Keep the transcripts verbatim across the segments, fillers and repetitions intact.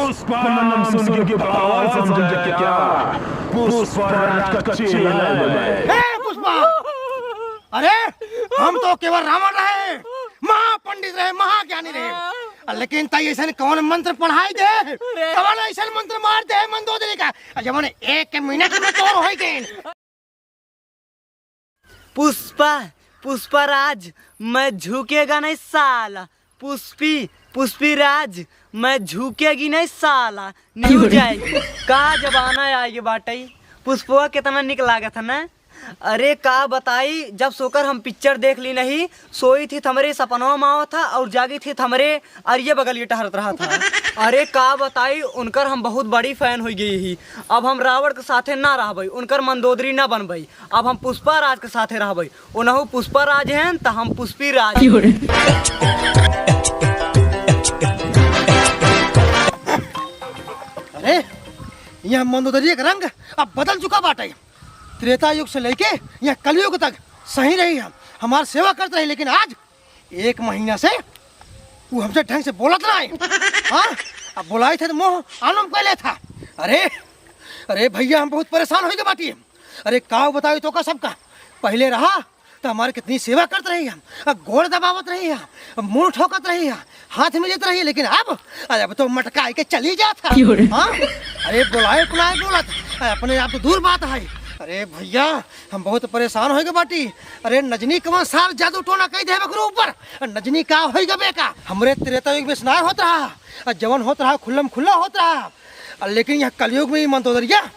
पुष्पा नाम सुन के पागल समझे क्या? पुष्पा राज का चेला है मैं। ए पुष्पा, अरे हम तो केवल रावण रहे, महापंडित रहे, महाज्ञानी रहे, लेकिन तई ऐसन कौन मंत्र पढ़ाई दे, कौन ऐसन मंत्र मार दे मंदोदरी का, जवन एक मिनट में तोर होई गए। पुष्पा, पुष्पराज, मैं झुकेगा नहीं साला। पुष्पी, पुष्पीराज, मैं झुकेगी नहीं साला। न्यू जाएगी। का जमाना आइगे बाटई। पुष्पवा कितना निक लागत है ना। अरे का बताई, जब सोकर हम पिक्चर देख ली नहीं, सोई थी त हमरे सपनवा में आवत था और जागी थी त हमरे अरिये बगलिए टहरत रहा था। अरे का बताई, उनकर हम बहुत बड़ी फैन होइ गई ही। अब हम रावण के साथे ना रहबई, उनकर मंदोदरी ना बनबई। अब हम पुष्पा राज के साथे रहबई। ओनहु पुष्पा राज हैं त हम पुष्पी राज। अरे, यह मंदोदरी के रंग अब बदल चुका बाटे। त्रेता युग से लेके यह कलयुग तक सही रही हम, हमार सेवा करत रही, लेकिन आज एक महीना से वो हमसे ढंग से बोलत ना है। हाँ, अब बोलाई थे तो मुँह आलम कर लेता। अरे, अरे भैया, हम बहुत परेशान होइ गए बाटी। अरे का बताई तो का सबका, पहले रहा तो हमारे कितनी सेवा करत रही हम, अब गोड़ दबावत रही हम, अब मुँह ठोकत रही हम, हाथ में लेत रही, लेकिन अब, अरे अब तो मटकाई के चली जात है। क्यों रे? हाँ? अरे बोलाए को ना बोलत, अरे अपने आप तो दूर बात है। अरे भैया, हम बहुत परेशान होइ गए बाटी। अरे नजनी कवन सार जादू टोना कई दे बकरो ऊपर। नजनी का होइ गबे का? हमरे त्रेता युग में स्नान होत रहा, और जवन होत रहा खुल्लम खुल्ला होत रहा। और लेकिन यह कलयुग में ही मंदोदरिया,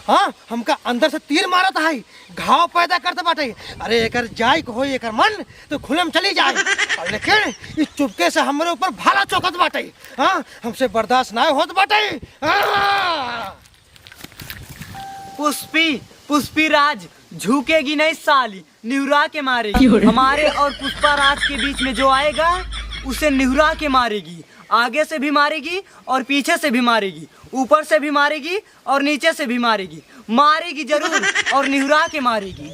हाँ, हमका अंदर से तीर मारत है, घाव पैदा करत बाटे। अरे एकर जाए को होई एकर मन तो खुल्लम चली जाए। और लेकिन ये चुपके से हमरे ऊपर भाला चौकत बाटे। हाँ, हमसे बर्दाश्त ना होत बाटे। हाँ। पुष्पी, पुष्पी राज, झुकेगी नहीं साली, निहुरा के मारेगी। क्यों रे? हमारे और पुष्पा राज के बीच में जो आएगा, उसे निहुरा के मारेगी। आगे से भी मारेगी और पीछे से भी मारेगी, ऊपर से भी मारेगी और नीचे से भी मारेगी। मारेगी जरूर और निहुरा के मारेगी।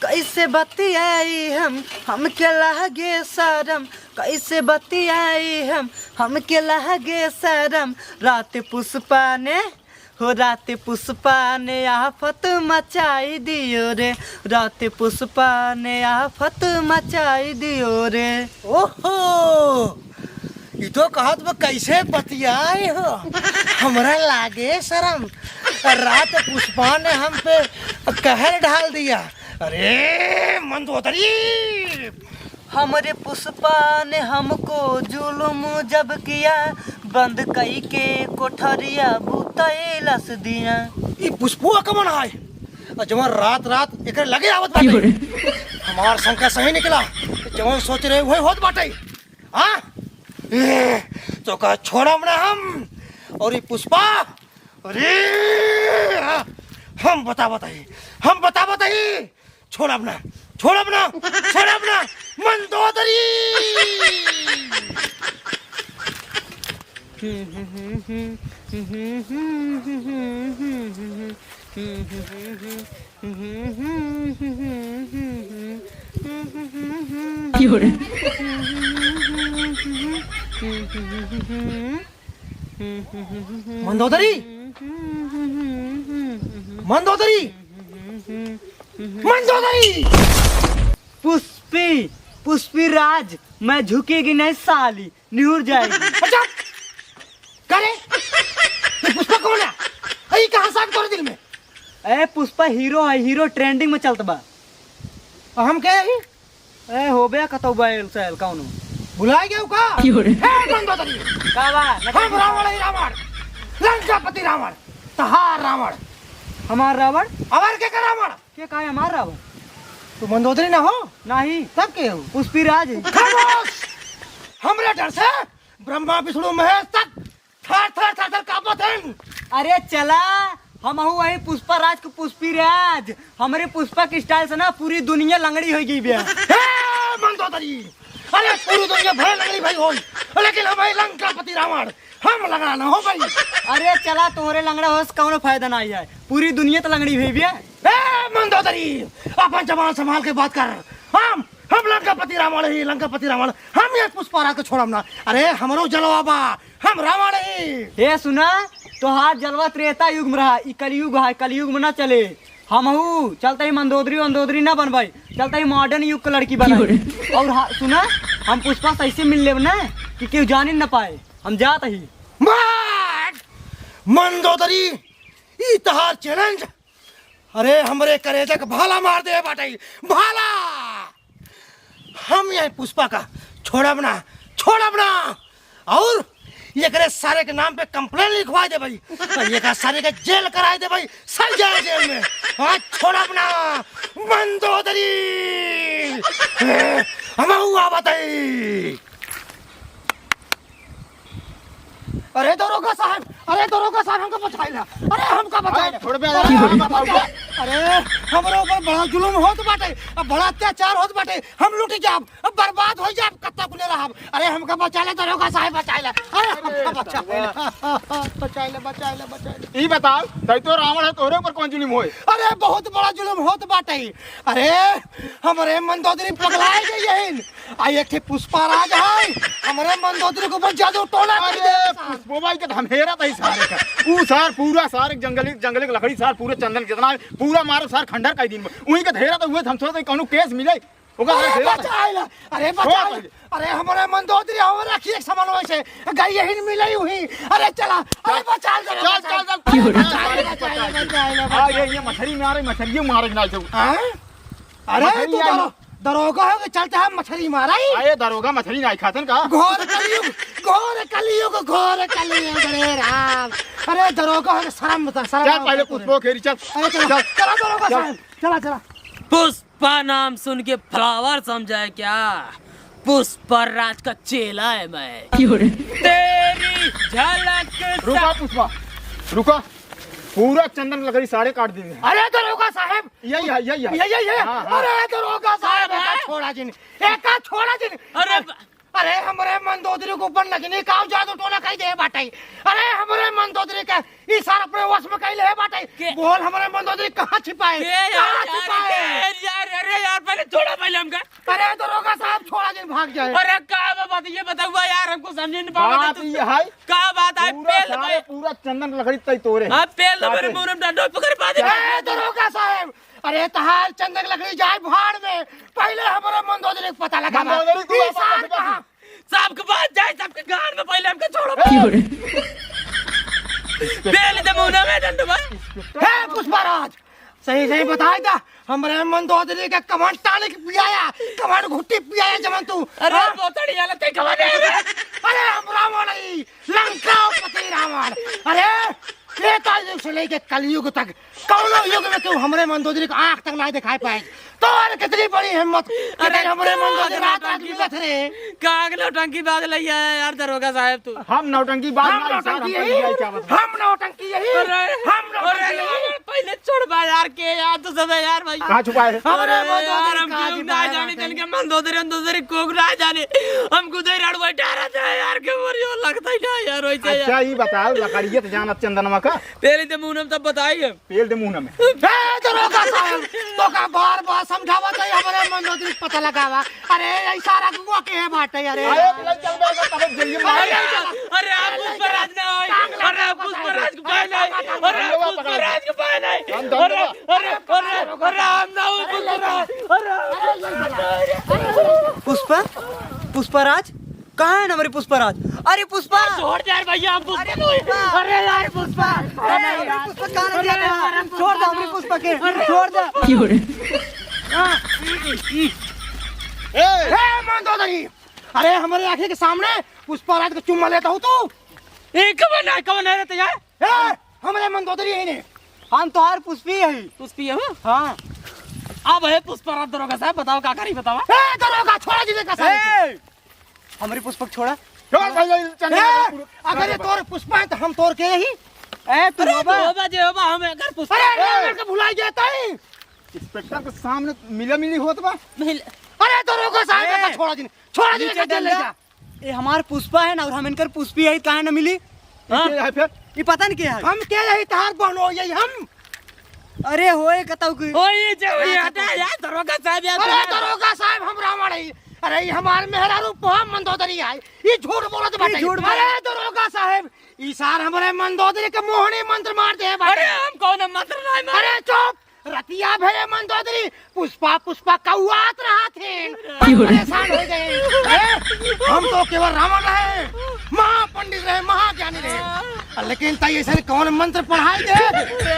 कैसे बतियाई हम, हमके लागे शरम, कैसे बतियाई हम, हमके लागे शरम। रात पुष्पा ने, हो रात पुष्पा ने आफत मचाई दियो रे, रात पुष्पा ने आफत मचाई दियो रे। ओहो, ई तो कहत बा कैसे बतियाए हो, हमरा लागे शरम। रात पुष्पा ने हम पे कहर डाल दिया। अरे मंदोदरी, हमरे पुष्पा ने हमको जुल्म जब किया, बंद कई के कोठरिया बुतैलस दिया। ई पुष्पुआ कमन आए? और जवन रात रात एकरे लगे आवत बाटे। हमार शंका सही निकला, जवन सोच रहे वही होत बाटे। हाँ? ए, तो का छोड़ब ना हम। और ई पुष्पा, अरे, हम बता बताई, हम बता बताई, छोड़ब ना, छोड़ब ना, छोड़ब ना, मंदोदरी। मंदोदरी, मंदोदरी, मंदोदरी। पुष्पी, पुष्पी राज, मैं झुकेगी नहीं साली, निहुर जाएगी। अच्छा, का रे? ये पुष्पा कौन है? अरे, कहाँ से आ गया तोरे दिल में? ए, पुष्पा हीरो है, हीरो ट्रेंडिंग में चलत बा। और हम क्या है? ए, होबे कतौ बैल सैल कौनो। भुलाए गए का? क्यों रे? हे मंदोदरी! का बा? हम रावण है, रावण। लंकापति रावण। तहार रावण। हमार रावण? अवर के का रावण? के का है हमार रावण? तू मंदोदरी ना हो? नहीं। तब के हो? पुष्पीराज है। खामोश! हमरे डर से ब्रह्मा विष्णु महेश तक थर थर थर थर कांपत हन। अरे चला, हमहू वही पुष्पा राज के पुष्पी राज। हमरे पुष्पा के स्टाइल से ना पूरी दुनिया लंगड़ी होइ गई बे। हे मंदोदरी, अरे पूरी दुनिया भले लंगड़ी भई होई, लेकिन हम है लंकापति रावण, हम लंगड़ा ना हो भाई। अरे चला, तोहरे लंगड़ा होए से कौनो फायदा ना है, पूरी दुनिया तो लंगड़ी भई बे। हे मंदोदरी, अपन जबान संभाल के बात कर। हम लंकापति रावण ही, लंकापति रावण, हम ये पुष्पा राज के छोड़ब ना। अरे, हमरो जलवा बा, हम रावण ही। ए, सुना, तोहार जलवा त्रेता युग में रहा, ई कलयुग है, कलयुग में ना चले। हमहू चलते ही मंदोदरी वंदोदरी ना बनबाई, चलते ही मॉडर्न युग के लड़की बनाई। और हा-, सुना, हम पुष्पा से ऐसे मिल लेब ना कि केहू जाने न पाए। हम जात ही। मार! मंदोदरी, ई तहार चैलेंज। अरे, हमरे करेजा के भाला मार दे बाटे, भाला। हम यही पुष्पा का छोड़ब ना, छोड़ब ना। और एकरे सारे के नाम पे कंप्लेन लिखवा दे भाई, एकरा सारे के जेल कराए दे भाई, सब जाए जेल में। आज छोड़ब ना मंदोदरी। ए, हम हुआ बताई। अरे दरोगा साहब, अरे दरोगा साहब, हमका बचाइला, अरे हमका बचाइला। छोड़ बे, अरे यार, हमका बचाइला। अरे हमरे ऊपर बड़ा जुलुम होत बाटे, अब बड़ा अत्याचार होत बाटे, हम लुटि जाब, अब बर्बाद होइ जाब, कत्ता कुले रहब। अरे हमका बचाइला दरोगा साहब, बचाइला। अरे हमका बचाइला, बचाइला, बचाइला, बचाइला। ई बताओ, तै तो रावण है, तोहरे ऊपर कौन जुलुम होए? अरे बहुत बड़ा जुलुम होत बाटे। अरे हमरे मंदोदरी पगलाए गई है। आ एक ठे पुष्पा राज है, हमरे मंदोदरी के ऊपर जादू टोना कर अरे, दिया सार। पुष्पो भाई के धमेरा तई सारे का। ऊ सार पूरा सारे जंगली, जंगली के लकड़ी सार पूरे चंदन जितना है, पूरा मारो सार खंडर का दिन में। उही के धेरा तो हुए, हम सोचते कौनो केस मिले। ओकर अरे, धेरा बचाइला, अरे, छोड़ बचाइला। पहले। अरे, हमरे मंदोदरी, हमरे रखी एक सामान वैसे, गई यही मिले हुई। अरे, चला, अरे, चल। बचाइला, चल, बचाइला। चल, चल। अरे, बचाइला, बचाइला, बचाइला, हाँ, बचाइला। ये, ये मछरी मारे, मछरी मारे के ना जाऊ। हाँ? अरे, मछरी तू आई। दरो-, दरोगा हो के चलते हम मछरी मारा ही? अरे, दरोगा मछरी नाई खातन का? घोर कलयुग, घोर कलयुग, घोर कलयुग, अरे राम। अरे, दरोगा हो के शर्म बता, शर्म चल, आओ पहले तोरे। पुष्पो खेरी, चल। अरे, चला, चल। चला, दरोगा चल। साहब, चला, चला। पुष्पा नाम सुन के फ्लावर समझा है क्या? पुष्पा राज का चेला है मैं। क्यों रे? तेरी झलक रुका सा- पुष्पा, रुका। पूरा चंदन लकड़ी सारे काट देंगे। अरे दरोगा साहब, यही है, यही है। यही है। हाँ, हाँ। अरे दरोगा साहब, साहब एका है? छोड़ा जिन, एका छोड़ा जिन। अरे ब- अरे हमरे मंदोदरी के ऊपर नगिनी काव जादू टोना कई दे बाटे। अरे हमरे मंदोदरी का ई सार अपने वश में कई ले बाटे। के? बोल हमरे मंदोदरी कहाँ छिपाए? के यार, कहाँ यार, छिपाए? यार, यार, अरे यार, पहले छोड़ा पहले हमका। अरे दरोगा साहब, छोड़ा जिन, भाग जाए। अरे का बा बात, ये बतावा यार, हमको समझ नहीं पावा बात तू। ये है, का बात है? पूरा पेल सारे, भाई। पूरा चंदन लकड़ी तई तोरे। हाँ, पेल काटे। मेरे मुंह में डंडो पकड़ पा दे। ए, दरोगा साहब, अरे तहार चंदन लकड़ी जाए भाड़ में, पहले हमारे मंदोदरी के पता लगा। मंदोदरी तू ई अपन सार कहाँ? सबके पास जाए, सबके गांड में पहले हमके छोड़ो। ए! पेल दे मुंह में डंडो भाई। हे पुष्पराज, सही सही बताए दा, हमरे मंदोदरी के कमंड टानिक पियाया, कमंड घुट्टी पियाया जवन तू। अरे हाँ? बोतड़ी वाला ते कमंड है रे? अरे हम रावण ही, लंकापति रावण। अरे त्रेता युग से लेके कलयुग तक कौनो युग में केहू हमरे मंदोदरी के आँख तक ना दिखाई पाए। तोर कितनी बड़ी हिम्मत कि अरे तू हमरे मंदोदरी रात रात नौटंकी मिलत रे। का के नौटंकी बाज लइया है यार दरोगा साहब तू। हम नौटंकी बाज हम नहीं, सर, नौटंकी हम यही, क्या बता? हम नौटंकी यही, अरे, हम नौटंकी अरे, यही। पहले छोड़ बा यार, के यार, तू सब है यार भाई। कहाँ छुपा है? हमरे अरे मंदोदरी यार, हम का क्यों ना छिपाया जाने बाटे? तन के मंदोदरी, मंदोदरी को ना जाने। हम खुद ही रड़ बैठा रहता है यार, के मोर यो लगता ही ना यार, वैसे अच्छा, यार। ई बताओ, लकड़िया तो जानत चंदनवा का? पहले तो मुंह में तब बताई हम। पेल दे मुंह में। ए, दरोगा साहब, तो का बार बार समझावा तो हमरे मंदोदरी पता लगावा। अरे, ऐसा रखुआ के है बाटे, अरे। अरे, चल, चल, चल, चल, चल, जल्दी मार। अरे, अरे, आप पुष्पराज ना होई। अरे, आप पुष्पराज के भाई नहीं। अरे, आप पुष्पराज के भाई नहीं। हम धंधवा। अरे, अरे, अरे, अरे, हम ना हो पुष्पराज। अरे, अरे, पुष्पा, पुष्पराज, कहाँ है हमारी पुष्पराज? अरे पुष्पा! छोड़ दे यार भैया, हम पुष्पा अरे नहीं। पुष्पा! अरे यार पुष्पा! अरे यार पुष्पा, कहाँ अरे रख दिया यार, था? हम छोड़ दे पुष्पा हमारी पुष्पा के, अरे छोड़ दे। क्यों रे? ए! ए, मंदोदरी! अरे हमारे आँखें के सामने पुष्पराज का चुम्मा लेता हूँ तू? ए, कवन है, कवन है रे तैयार? ए, हमरे मंदोदरी है ने। हम तोहार पुष्पी है। पुष्पी है हो? हाँ। अब है पुष्पराज दरोगा साहब, बताओ का करी, बतावा। ए, दरोगा, छोड़ा दीजिए का साहब। ए! हमरी पुष्पक छोड़ा। छोड़, छोड़, छोड़, चल, ए, पूरा अगर ये तोर पुष्पा है तो हम तोर के ही। ए, तू अरे, बाबा। तू बाबा जे बाबा, हम अगर पुष्पा अरे, अरे, अरे, अरे, भुला गया ताई। इंस्पेक्टर के सामने मिला मिली होत बा। मिल- अरे, दरोगा साहब, ए, छोड़ा जिन, छोड़ा जिन, नीचे जेल ले डंडा। जा। ए, हमार पुष्पा है ना, और हम इनकर पुष्पी है, काहे ना मिली? हाँ? के है फिर? ये पता नहीं क्या है। हम के यही तहार बहन हो, यही हम। अरे होए कतौ की। ओए, ये जे, ओए, हटा यार, दरोगा साहब, यार, अरे दरोगा साहब, हम रावण है। अरे, ये हमार मेहरारू पोहा मंदोदरी है। ये झूठ बोलत बाटे। झूठ बोल। अरे दरोगा साहब, ई सार हमरे मंदोदरी के मोहनी मंत्र मार दे बाटे। अरे, हम कौन मंत्र नहीं मारे? अरे चुप, रतिया भरे मंदोदरी पुष्पा पुष्पा कौआत रहत हैं। हम परेशान हो गए। अरे, हम तो केवल रावण रहे, महापंडित रहे, महाज्ञानी रहे। लेकिन तई ऐसन कौन मंत्र पढ़ाई दे,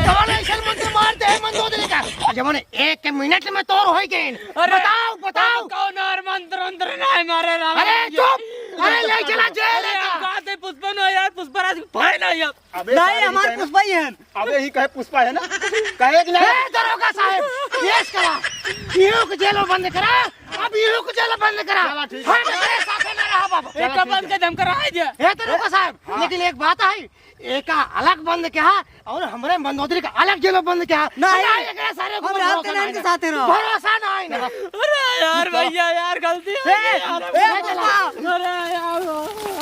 कौन ऐसन मंत्र मार दे मंदोदरी का, जवन एक मिनट में तोर हो गए। अरे, बताओ, बताओ। कौन और मंत्र, मंत्र नहीं मारे रावण? अरे चुप, अरे ले चला जेल। अरे, हम कहा थे पुष्पा नो यार, पुष्पराज भाई ना यार। अबे नहीं, सारे हमार पुष्पा ही है। अबे ही कहे पुष्पा है ना? कहे कि नहीं? ए, दरोगा साहब, पेश करा। इहो के जेल में बंद करा। अब इहो के जेल में बंद करा। चला, ठीक है। हम एकरे साथे ना रहा बाबा। एक बंद के धमकरा है जे। ए, दरोगा साहब, हाँ। लेकिन एक बात है, एका अलग बंद किया और हमरे मंदोदरी का अलग जेल में बंद किया। नहीं। नहीं, एकरे सारे को हम रहते भरोसा नहीं, नहीं इनके ना। साथे रहो। भरोसा नहीं ना। अरे यार, भैया यार, गलती हो गई यार। ए, चला। अरे यार।